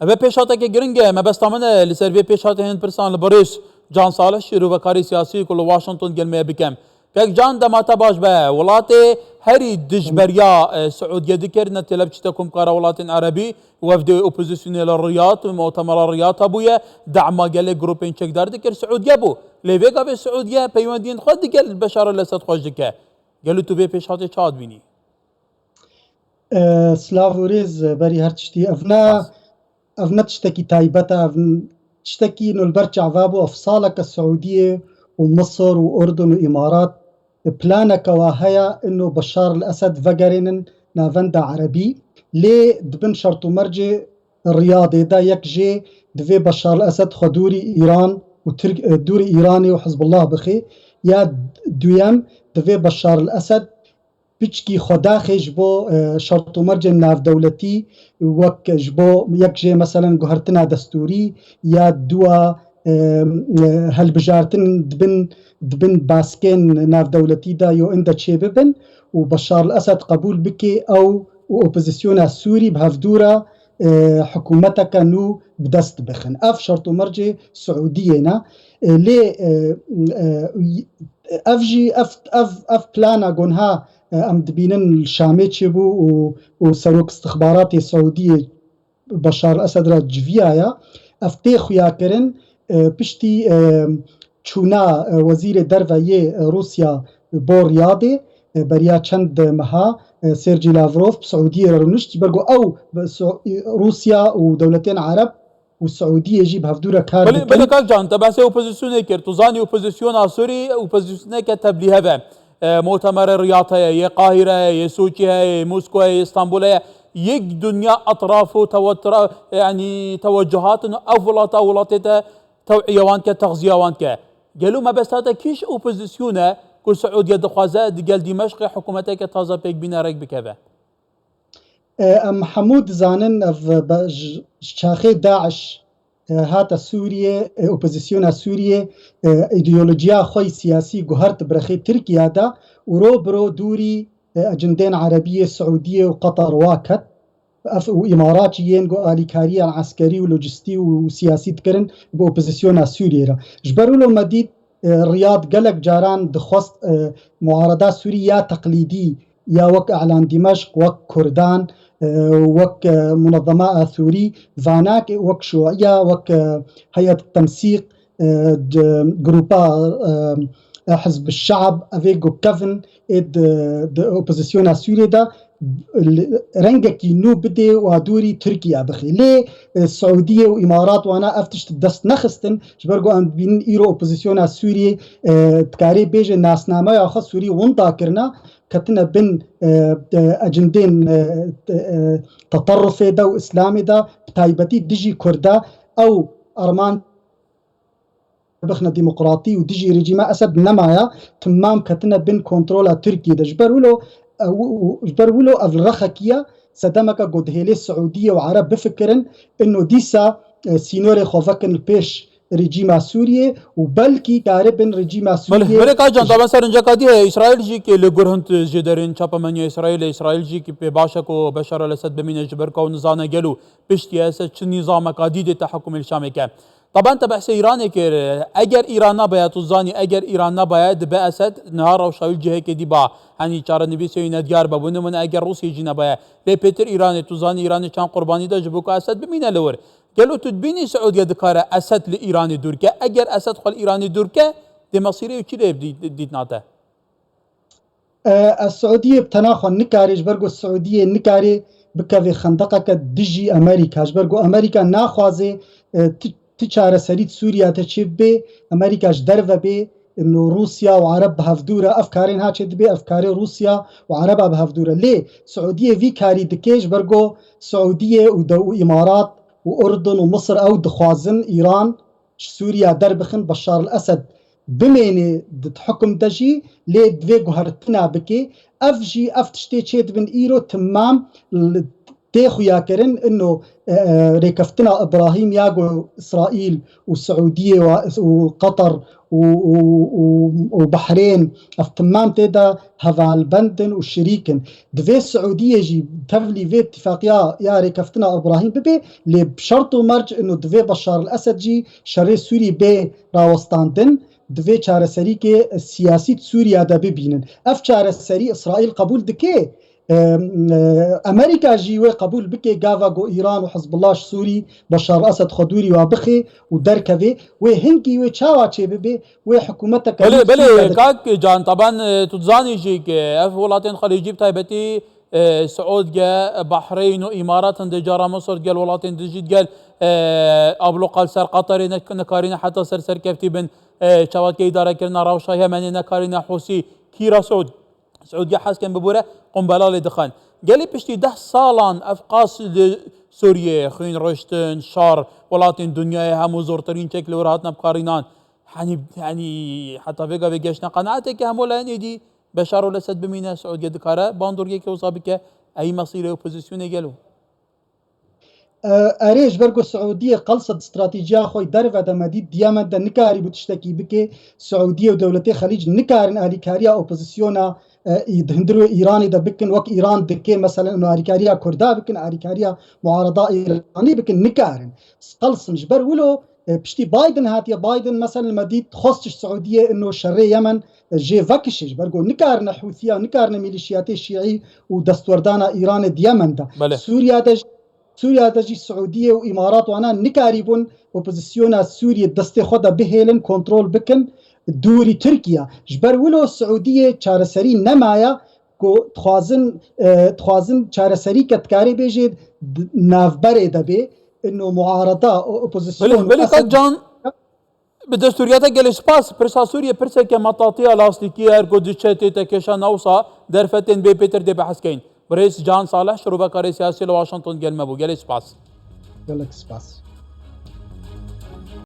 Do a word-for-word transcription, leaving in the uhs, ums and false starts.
Ev pêşhateke giring e. Mebesta min e li ser vê pêşhatê hin pirsan li birêz Can Salih, şîrovekarê siyasî ku li Washington gel me ye, bikem. Kek Can, dema te baş be. Welatê herî dijberiya, e, Siûdiyê dikir, ne têlev çite Komkara Welatên Erebî, wefdê opozisyonê li Riyad, mutemera Riyad hebûye, dema gelê grûpên çekdar dikir, Siûdiye bû. Lê vê gavê Siûdiye peywendiyên xwe digel Beşar el-Esed xweş dike. Gelo tu vê pêşhatê çawa dibînî? E, silav û rêz, e, berî her tiştî. Ev ne, Spas. Ev ne tiştekî taybet e, ev n-, tiştekî ino li ber çava bû. Ev saleke Siûdiyê û Misir û Urdun û Îmarat, e, planeke wa heye ino Beşar el-Esed vegerênin navenda Erebî. Lê di bin şert û mercê Riyadê de yek jê divê Beşar el-Esed xwe dûrî Îran û Tirk, e, dûrî Îranê û Hizbullah bixê. Ya duyem, divê Beşar el-Esed piçkî xwe daxê ji bo, e, şert û mercên navdewletî, wek ji bo yek jê, meselen, guhertina destûrî ya dua, e, e, helbijartin dibin, dibin baskên navdewletî de yo inde çêbibin û Beşar el-Esed qebûl bike ew û opozisyona Sûrî bi hevdû re, e, hikûmeteke nû bi dest bixin. Ev şert û mercê Siûdiyê ne. E, lê, e, e, ev jî, ev, ev, ev plana gonha, e, em dibînin li Şamê çêbû û, û serok istixbaratê Siûdiyê Beşar Esed re civiyaye. Ev tê xuyakirin, e, piştî, e, çûna, e, wezîrê derve yê, e, Rûsya bo Riyadê, e, beriya çend meha, e, Sergî Lavrov bi Siûdiyê re rûnişt. Ji ber ku ew bi Siû-, Rûsya û dewletên Ereb û Siûdiyê jî bi hevdû re kar Belê, dikin. Belê kak Can, te behsê opozisyonê kir. Tu zanî opozisyona Sûrî opozisyoneke teblîhev e. E, mutemerê Riyad heye, yê Qahîre heye, yê Sûçî heye, yê Moskow heye, yê Stenbul heye. Yek dinya etraf û tewetra-, yanî tewecuhat in, ev welata welatê te tew'iye wan dike, texziya wan dike. Gelo mebesta te kî ji opozîsyonê ku Siûdiye dixwaze digel Dîmeşqê hikûmeteke taze pêk bîne rêk bikeve? E, em hemû dizanin ev be-, ji, ji çaxê DAIŞ, e, hate Sûriyê, e, opozîsyona Sûriyê, e, îdeolojiya xwe yî siyasî guhert bi rexê Tirkiye de û ro bi ro dûrî, e, ecindên Erebiyê, Siûdiyê û Qetar wa ket. Ev û Îmarat jî yên ku alîkariyan eskerî û lojistî û siyasî dikirin bi opozîsyona Sûriyê re. Ji ber wilo me dît, e, Riyad gelek caran dixwest, e, muarada Sûrî ya teqlîdî ya wek Îlan Dîmeşq, wek Kurdan, e, wek, e, Munezema Athûrî, vanak wek Şûiya, wek, e, Heyet Temsîq, e, d-, grupa, e, e, Hizb Şe'b, evê ku kevin ê di, di opozisyona Sûriyê de li, rengekî nû bidê û a dûrî Tirkiye bixê. Lê, e, Siûdiyê û Îmarat wana ev tişt dest nexistin, ji ber ku em dibînin îro opozisyona Sûriyê, e, dikarê bêje nasnameya xwe Sûrî winda kirine, ketine bin, e, e, ecindên, e, e, teterrufê de û Îslamê de, bi taybetî dijî Kurda, ew armanc bixne demokratî û dijî rejîma Esed nemaye, timam ketine bin kontrola Tirkiyê de. Ji ber wilo, e, û, û, ji ber wilo ev rexekî ye, sedemeke ku dihêlê Siûdiyê û Ereb bifikirin, ino dîsa, e, sînorê xwe vekin li pêş rejîma Sûriyê û belkî karibin rejîma Belê, Sûriyê belê, Kacan, da mesela inceka dî heye, Îsraîl jî ki li gor hin jêderên çapemeniya Îsraîlê, Îsraîl jî ki pê baş e ku Beşar el-Esed bimîne ji ber ku ew nizane gelo piştî Esed çi nîzameka dî dê te hikûmê li Şamê ke. Taban te behsê Îranê kir. Eger Îran nebaye, tu zanî, eger Îran nebaye, dibe Esed niha rewşa wî cihekê dî ba. Henî çarenivîsê wî nediyar be. Bo nimûne eger Rûsya jî nebaye. Lê pêtir Îranê, tu zanî, Îranê çend qurbanî da ji bo ku Esed bimîne li wir. Gelo tu dibînî Siûdiye dikare Esed li Îranê dûr ke? Eger Esed xwe li Îranê dûr ke, dê mesîrê wî çi lê dî-, dîtina te? E, e, Siûdiyê bi tena xwe nikare, ji ber ku Siûdiyê nikare bikeve xendeqeke dijî Amerîka. Ji ber ku Amerîka naxwaze, e, ti, ti çareserî di Sûriya de çêbibe, Amerîka ji derve bê, ino Rûsya û Ereb bi hevdû re, ev karên ha çê dibe, ev karê Rûsya û Ereba bi hevdû re. Lê Siûdiyê vî karî dike, ji ber ku Siûdiyê û de, û Îmarat û Urdun û Misir ew dixwazin Îran ji Sûriya derbixin, Beşar el-Esed bimêne di hukum de jî, lê divê guhertina bike. Ev jî, ev tiştê çêdibin îro timam li, Tê xuyakirin ino, e, e, rêkeftina Îbrahîm ya ku Îsraîl û Siûdiyê û, û Qatar û, û, û, û Behrên, ev timam tê de hevalbend in û şirîk in. Divê Siûdiyê jî tevlî vê îtîfaqiya ya rêkeftina Îbrahîm bibe, lê bi şert û merc ino divê Beşar el-Esed jî şerê Sûrî bê rawestandin, divê çareserîkê siyasî di Sûriya de bibînin. Ev çareserî Îsraîl qebûl dike, e, e, Amerîka jî wê qebûl bike, gava ku Îran û Hizbullah ji Sûrî, Beşar Esed xwe dûrî wa bixê û derkevê, wê hingî wê çawa çêbibe, wê hikûmeteke Belê, nû Sûriya belê, de kak Can, taban, e, tu dizanî jî ku ev welatên Xelîcî bi taybetî, e, Siûdiye, Bahreyn û Îmarat hindê cara Misir digel welatên din jî digel, e, abloqa li ser Qatarê ne-, nekarîne heta ser serkeftî bin, e, çawa dike îdarekirina rewşa Yemenê nekarîne Hûsî, kîra Siûd-, Siûdiye hez kin bibûre, qumbela lê dixin. Gelî piştî deh salan ev qas li Sûriyeyê xwîn riştin, şer, welatên dinyayê hemû zortirîn çek li wir hatine bikarînan. Henî, henî heta vê gavê geştine qenaetê ke hemû layên êdî Beşar û Esed bimîne, Siûdiye dikare bandoriyeke wisa bike, ey mesîrê opozisyonê gelo. E, erê, ji ber ku Siûdiyê qelsa di stratejiya xwe yî derve de me dît, di Yemen de nikarîbû tiştekî bike, Siûdiyê û dewletê Xelîc nikarin alîkariya opozisyona, e, î-, di hundir wê Îranê de bikin, wek Îran dike, meselen, û alîkariya Kurda bikin, alîkariya muarada Îranê bikin, nikarin. Qelsin ji ber wilo, e, piştî Biden hatiye, Biden, meselen, me dît, xwest ji Siûdiyê ino şerê Yemen, e, jê vekişe, ji ber ku nikarine Hûsiya, nikarine mîlîşiyatê Şîî û destwerdana Îranê di Yemen de. Belê. Sûriya de jî Sûriya de jî Siûdiyê û Îmarat wana nikarîbûn opozisyona Sûriyê destê xwe de bihêlin, kontrol bikin dûrî Tirkiye. Ji ber wilo Siûdiyê çareserî nemaye ku dixwazin, e, dixwazin çareserî ke dikarê bêjê di navberê de bê, ino muarada, o-, opozisyon Belê, û belê Esed Kak Can, Bi destûriyata gelê spas, pirsa Sûriyê pirseke metatiya lastîkî ye, her ku diçe tête kêşan, wisa derfetên bê pêtir dê behs kein. Birêz Can Salih, şirovekarê siyasî li Washington gel me bû. Gelê spas. Gelek spas.